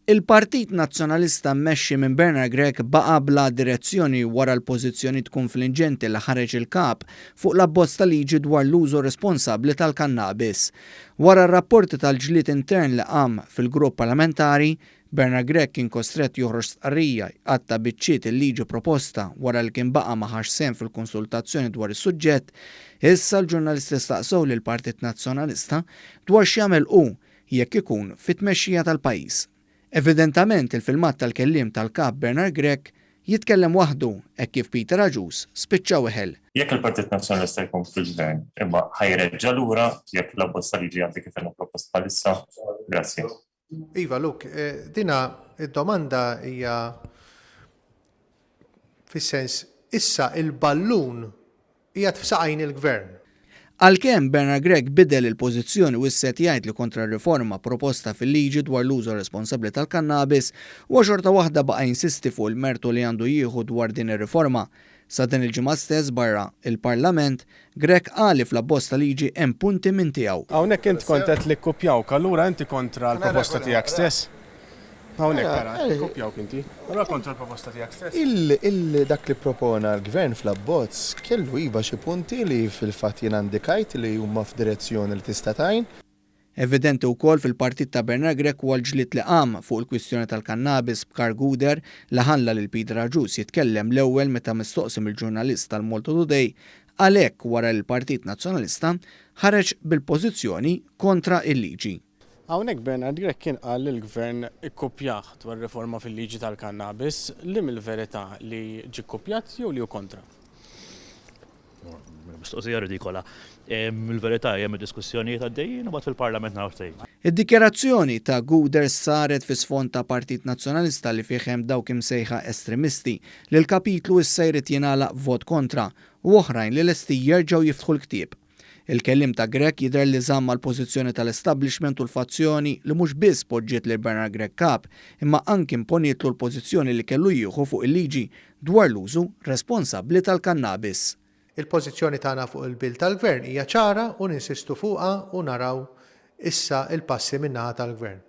Il-Partit Nazzjonalista mmexxi minn Bernard Grech baqa' bla direzzjoni wara l-pożizzjonijiet kunflinġenti li ħareġ il-Kap fuq l-abbozz ta' liġi dwar l-użu responsabbli tal-kannabis. Wara r-rapporti tal-ġlied intern li qam fil-grupp parlamentari, Bernard Grech kien kostrett joħroġ stqarrija jqatta' biċċiet il-liġi proposta wara li kien baqa' ma ħax sehem fil-konsultazzjoni dwar is-suġġett. Issa l-ġurnalisti staqsew lill-Partit Nazzjonalista dwar x'jagħmel hu jekk ikun fit-tmexxija tal-pajjiż. Evidentament il-filmat tal-kelliem tal-Kap Bernard Grech jitkellem waħdu hekk kif Peter Agius spiċċa weħel. Jekk il-Partit Nazzjonalista jkun fil-Gvern, imma ħa jreġġa' lura jekk l-abbozz ta' liġi jgħaddi kif inhu propost bħalissa? Grazzi. Iva, Luke, dina id-domanda hija fis-sens issa il-ballun Qiegħed f'saqajn il-Gvern. Għalkemm Bernard Grech bidel il-pożizzjoni u issa qed jgħid li kontra r-riforma proposta fil-liġi dwar l-użu responsabbli tal-kannabis, huwa xorta waħda baqa' jinsisti fuq il-mertu li għandu jieħu dwar din ir-riforma. Sa din il-ġimgħa stess barra l-Parlament, Grech qal li fl-abbozz ta' liġi hemm punti minn tiegħu. Hawnhekk int kont għedt li kkupjawk, allura inti kontra l-proposta tiegħek stess? Hawnhekk tara, ikkupjawk inti. Allura kontra l-proposta tiegħek stess? Il dak li ppropona l-Gvern fl-abbozz kellu iva xi punti li fil-fatt jiena indikajt li huma f'direzzjoni li tista' tgħin. Evidenti wkoll fil-partit ta' Bernard Grech huwa l-ġlied li qam fuq il-kwistjoni tal-kannabis b'Karl Gouder li ħalla lil Peter Agius jitkellem l-ewwel meta mistoqsi mill-ġurnalist tal-Malta Today qal hekk wara li l-Partit Nazzjonalista ħareġ bil-pożizzjoni kontra l-liġi. Hawnhekk Bernard Grech kien qal li l-Gvern ikkupjah dwar riforma fil-liġi tal-kannabis, liem il-verità li ġie kkupjat jew li hu kontra? Mistoqsija ridikola. Il-verità hi hemm id-diskussjonijiet għaddejjin u mbagħad fil-Parlament naraw x'se jiġri. Id-dikjarazzjoni ta' Gouder saret fi sfond ta' Partit Nazzjonalista li fih hemm dawk imsejħa estremisti li l-kapitlu issa jrid jingħalaq b'vot kontra u oħrajn li lesti jerġgħu jiftħu l-ktieb. Il-kelliem ta' Grech jidher li żamm mal-pożizzjoni tal-establishment u l-fazzjoni li mhux biss poġġiet lil Bernard Grech kap, imma anki imponietlu l-pożizzjoni li kellu jieħu fuq il-liġi dwar l-użu responsabbli tal-kannabis. Il-pożizzjoni tagħna fuq il-bill tal-Gvern hija ċara u ninsistu fuqha u naraw issa l-passi min-naħa tal-Gvern.